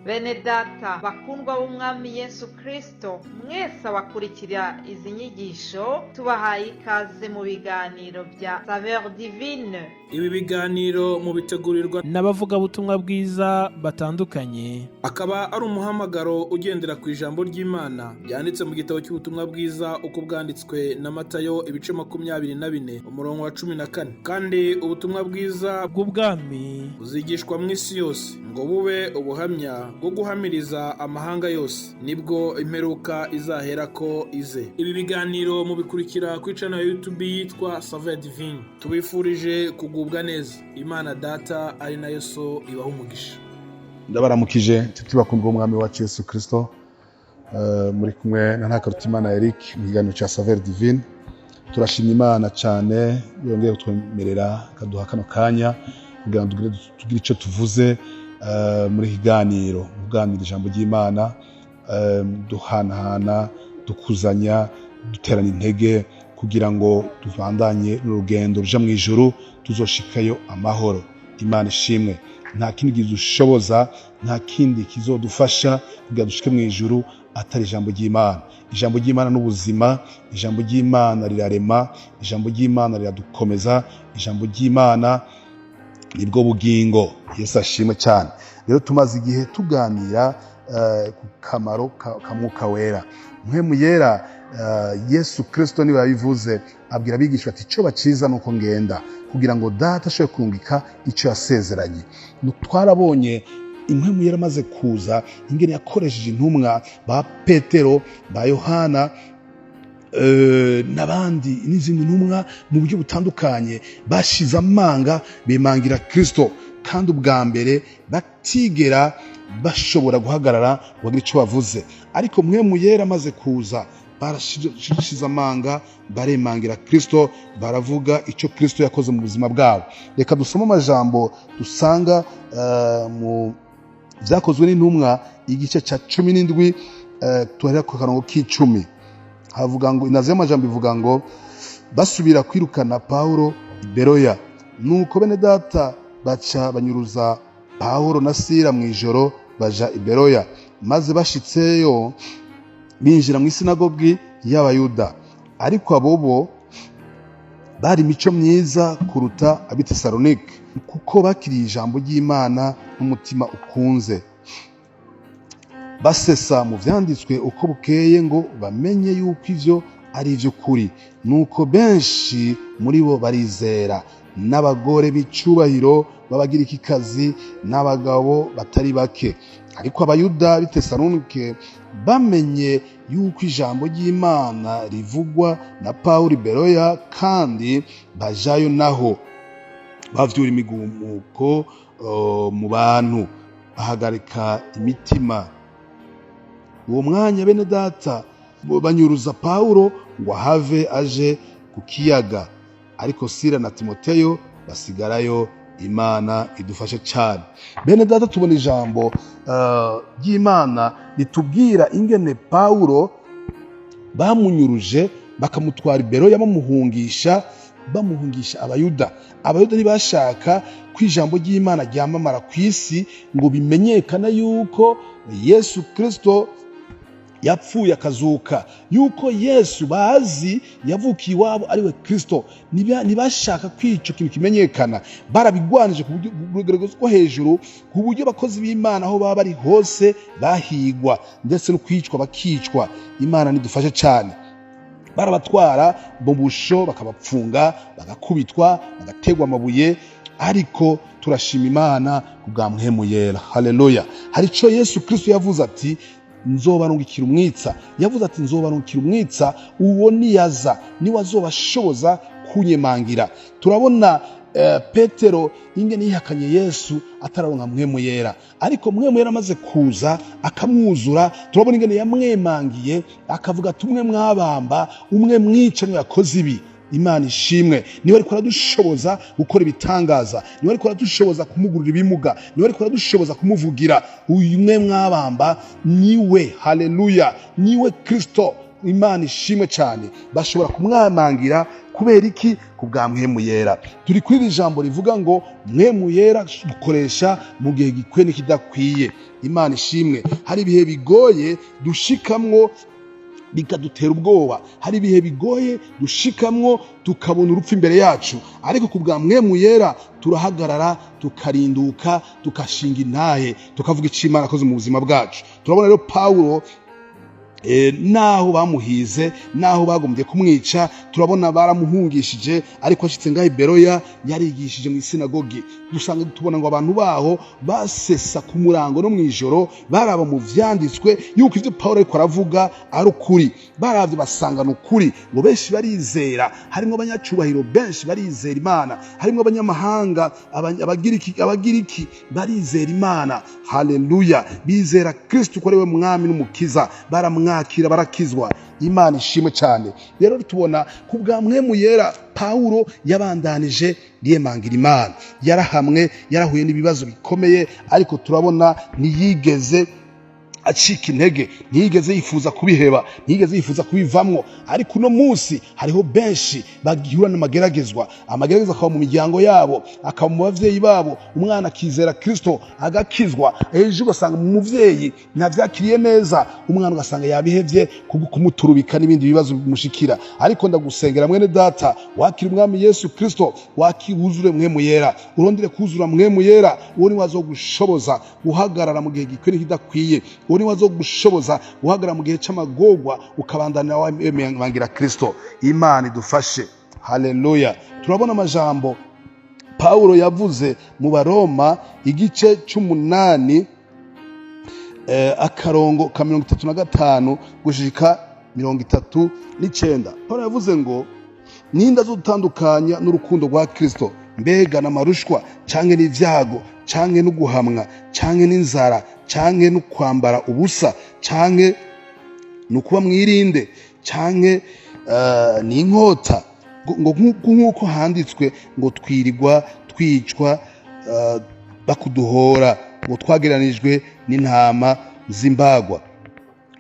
Bene data bakundwa b'Umwami Yesu Kristo, mwese abakurikira izi nyigisho, tubahaye ikaze mu biganiro bya Saveur Divine. Ibi biganiro mubitegurirwa n'abavugabutumwa bwiza batandukanye. Akaba ari umuhamagaro ugendera ku ijambo ry'Imana ryanditse mu gitabo cy'ubutumwa bwiza uko bwanditswe na Matayo, ibice 24, umurongo wa 14. Kandi ubutumwa bwiza bw'ubwami buzigishwa mu isi yose ngo bube ubuhamya bwo guhamiriza amahanga yose, nibwo imperuka izaherako ize. Ibi biganiro mubikurikira ku channel ya YouTube yitwa Saveur Divine. Tubifurije kugubwa neza. Imana Data ari nayo So ibaha umugisha. Ndabaramukije nshuti bakundwa umwami wacu Yesu Kirisito. Muri kumwe na Ntakarutimana Eric mu kiganiro cya Saveur Divine. Turashima Imana cyane yongeye kutwemerera akaduha kano kanya kugira ngo tugire icyo tuvuze muri kiganiro, kuganira ijambo ry'Imana, duhanahana, dukuzanya, duterana intege kugira ngo tubandanye n'urugendo ruja mu ijuru, tuzoshikayo amahoro. Imana ishimwe. Nta kindi kidushoboza, nta kindi kizodufasha kugira dushike mu ijuru atari ijambo ry'Imana. Ijambo ry'Imana n'ubuzima, ijambo ry'Imana rirarema, ijambo ry'Imana riradukomeza, ijambo ry'Imana nibwo bugingo. Yesu ashimwe cyane. Rero tumaze igihe tuganira ku kamaro ka Mwuka Wera, Mpwemu Yera. Yesu Kirisito niwe yabivuze, abwira abigishwa ati: "Icyo baciza ni uko ngenda kugira ngo Data ashobore kurungika icyo yasezeranye." Twarabonye Impwemu Yera amaze kuza ingene yakoresheje intumwa ba Petero, ba Yohana n'abandi n'izindi ntumwa mu buryo butandukanye. Bashize amanga, bemangira Kirisito, kandi ubwa mbere batigera bashobora guhagarara ngo bagire icyo bavuze. Ariko Mpwemu Yera amaze kuza, barashize amanga, baremangira Kirisito, baravuga icyo Kirisito yakoze mu buzima bwabo. Reka dusome amajambo dusanga mu Byakozwe n'Intumwa, igice cya 17, tuhera ku karongo k'10. Havuga ngo, inazi y'amajambo ivuga ngo: "Basubira kwirukana Pawulo i Beroya. Nuko bene data baca banyuruza Pawulo na Sila mu ijoro, baja i Beroya. Maze bashitseyo binjira mu isinagogi y'Abayuda. Ariko abo bo bari imico myiza kuruta ab'i Tesalonike, kuko bakiriye ijambo ry'Imana n'umutima ukunze, basesa mu vyanditswe uko bukeye ngo bamenye yuko ivyo ari ivy'ukuri. Nuko benshi muri bo barizera, n'abagore b'icubahiro b'Abagirikikazi n'abagabo batari bake. Ariko Abayuda b'i Tesalonike bamenye yuko ijambo ry'Imana rivugwa na Pawulo i Beroya, kandi bajayo naho, bavyura imigumuko mu bantu, bahagarika imitima. Uwo mwanya bene data banyuruza Pawulo ngo ahave aje ku kiyaga, ariko Sila na Timoteyo basigarayo." Imana idufashe cyane. Bene data, tubona ijambo ry'Imana ritubwira ingene Pawulo bamunyuruje, bakamutwara i Beroya, bamuhungisha Abayuda. Abayuda ntibashaka ko ijambo ry'Imana ryamamara ku isi ngo bimenyekane yuko Yesu Kirisito yapfuye akazuka, yuko Yesu bazi yavukiye iwabo ariwe Kirisito. Ntibashaka ko icyo kintu kimenyekana. Barabigwanije ku buryo rugero rwo hejuru, ku buryo abakozi b'Imana aho baba bari hose bahigwa, ndetse no kwicwa bakicwa. Imana nidufashe cyane. Barabatwara mu busho, bakabapfunga, bagakubitwa, bagategwa amabuye. Ariko turashima Imana ku bwa Mpwemu Yera. Haleluya! Hari icyo Yesu Kirisito yavuze ati: "Nzobarungikira umwitsa." Yavuze ati: "Nzobarungikira umwitsa, uwo niyaza niwe azobashoboza kunyemangira." Turabona Petero ingene yihakanye Yesu atararonka Mpwemu Yera. Ariko Mpwemu Yera amaze kuza akamwuzura, turabona ingene yamwemangiye, akavuga ati: "Umwe mwabamba, umwe mwica, niwe yakoze ibi." Imana ishimwe. Niwe ariko aradushoboza gukora ibitangaza, niwe ariko aradushoboza kumugurira ibimuga, niwe ariko aradushoboza kumuvugira. Uyu mwe mwabamba niwe. Haleluya! Niwe Kristo. Imana ishimwe cyane. Bashobora kumwamangira. Kubera iki? Ku bwa Mpwemu Yera. Turi kuri iri jambo rivuga ngo Mpwemu Yera gukoresha mu gihe gikwiye n'ikidakwiye. Imana ishimwe. Hari ibihe bigoye dushikamwo bikadutera ubwoba, hari ibihe bigoye dushikamwo tukabona urupfu imbere yacu, ariko ku bwa Mpwemu Yera turahagarara, tukarinduka, tugashinga intahe, tukavuga icyo Imana akoze mu buzima bwacu. Turabona rero Pawulo, naho bamuhize, naho bagombye kumwica, turabona baramuhungishije, ariko ashitse ngaho i Beroya yarigishije mu isinagogi. Dusanga tubona ngo abantu baho basesa ku murango no mu ijoro baraba mu vyanditswe yuko ivyo Pawulo ariko aravuga ari ukuri. Baravye basanga ni ukuri, ngo benshi barizera, harimwo abanyacubahiro benshi barizera Imana, harimwo abanyamahanga, Abagiriki barizera Imana. Haleluya! Bizera Kristo ko ari we mwami n'umukiza, baramwakira, barakizwa. Imana ishimwe cyane. Rero tubona ku bwa Mpwemu Yera Pawulo yabandanije yemangira Imana. Yarahamwe, yarahuye n'ibibazo bikomeye, ariko turabona ntiyigeze acika intege, ntiyigeze yifuza kubiheba, ntiyigeze yifuza kubivamwo. Ariko uno munsi hariho benshi bagihura n'amageragezwa, amageragezwa akaba mu miryango yabo, akaba mu bavyeyi babo. Umwana akizera Kristo agakizwa, ejo ugasanga mu muvyeyi ntavyakiriye neza, umwana ugasanga yabihevye kubwo kumuturubika n'ibindi bibazo bimushikira. Ariko ndagusengera mwene data, wakira umwami Yesu Kristo, wuzure Mpwemu Yera, urondere kuzura Mpwemu Yera. Uwo ni wazogushoboza guhagarara mu gihe gikwiye n'ikidakwiye, uwo ni wazogushoboza guhagarara mu gihe c'amagorwa, ukabandanira wemangira Kristo. Imana idufashe. Haleluya! Turabona amajambo Pawulo yavuze mu Baroma igice c'umunani, akarongo ka 35 gushika 39. Pawulo yavuze ngo: "Ninde azodutandukanya n'urukundo rwa Kristo? Mbega n'amarushwa, canke n'ivyago, canke n'uguhamwa, canke n'inzara, canke no kwambara ubusa, canke ni ukuba mwirinde, canke ni inkota?" Ngo nk'uko handitswe ngo: "Twirirwa twicwa bakuduhora, ngo twagereranijwe n'intama z'imbagwa."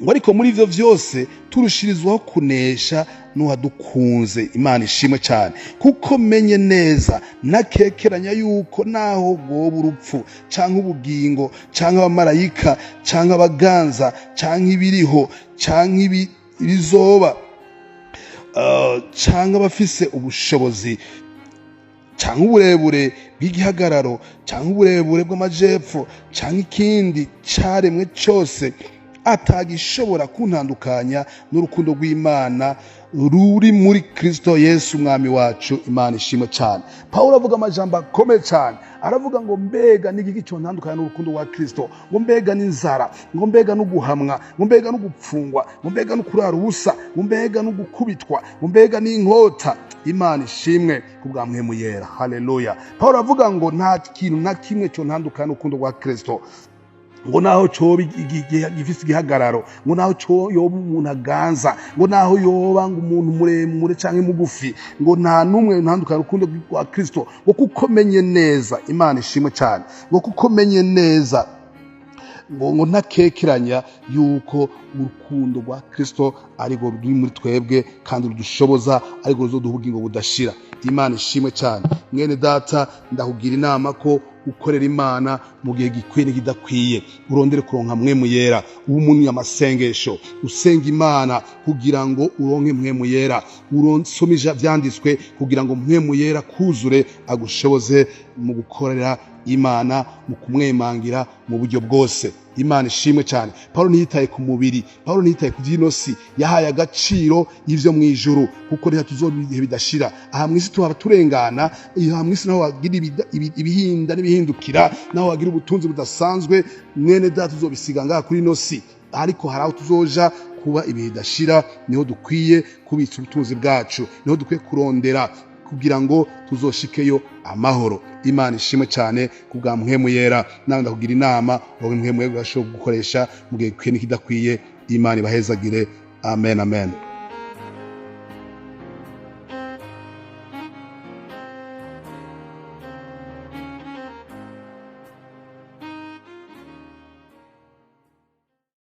Ngo ariko muri ivyo vyose turushirizwaho kunesha n'uwadukunze. Imana ishimwe cyane. "Kuko menye neza ntakekeranya yuko naho bwoba urupfu, canke ubugingo, canke abamarayika, canke abaganza, canke ibiriho, canke ibizoba, canke abafise ubushobozi, canke uburebure bw'igihagararo, canke uburebure bw'amajepfo, canke ikindi caremwe cose, atagishobora kuntandukanya n'urukundo rw'Imana ruri muri Kristo Yesu umwami wacu." Imana ishimwe cyane. Pawulo avuga amajambo akomeye cyane, aravuga ngo: "Mbega n'igiki cyontandukanya n'urukundo rwa Kristo? Ngo mbega n'inzara, ngo mbega n'uguhamwa, ngo mbega n'ugupfungwa, ngo mbega no kurara ubusa, ngo mbega no gukubitwa, ngo mbega n'inkota?" Imana ishimwe ku bwa Mpwemu Yera. Haleluya! Pawulo avuga ngo nta kintu na kimwe cyontandukanya n'urukundo rwa Kristo, ngo naho coba gifise igihagararo, ngo naho co yoba umuntu aganza, ngo naho yoba ngo umuntu muremure canke mugufi, ngo nta n'umwe ntandukanye urukundo rwa Kristo. Ngo kuko menye neza, Imana ishimwe cyane, ngo kuko menye neza ngo ntakekeranya yuko urukundo rwa Kristo arirwo ruri muri twebwe kandi rudushoboza, arirwo ruzoduha ubugingo budashira. Imana ishimwe cyane. Mwene data, ndakugira inama ko ukorera Imana mu gihe gikwiye n'ikidakwiye. Urondere kuronka Mpwemu Yera, ube umuntu amasengesho, usenga Imana kugira ngo uronke Mpwemu Yera, uronsome vyanditswe kugira ngo Mpwemu Yera kuzure, agushoboze mu gukorera Imana, mu kumwemangira mu buryo bwose. Imana ishimwe cyane. Paulo ntiyitaye ku mubiri, Paulo ntiyitaye ku by'inosi, yahaye agaciro ivyo mu ijuru, kuko reka tuzoba ibihe bidashira. Aha mu isi tuhaba turengana, aha mu isi naho wagira ibihinda n'ibihindukira, naho wagira ubutunzi budasanzwe, mwene data, tuzobisiga ngaha kuri ino si, ariko hari aho tuzoja kuba ibihe bidashira. Niho dukwiye kubitsa ubutunzi bwacu, niho dukwiye kurondera kugira ngo tuzoshikeyo amahoro. Imana ishimwe cyane ku bwa Mpwemu Yera. Nawe ndakugira inama, wowe Mpwemu Yera urashobora gukoresha mu gihe gikwiye n'ikidakwiye. Imana ibahezagire. Amen, amen.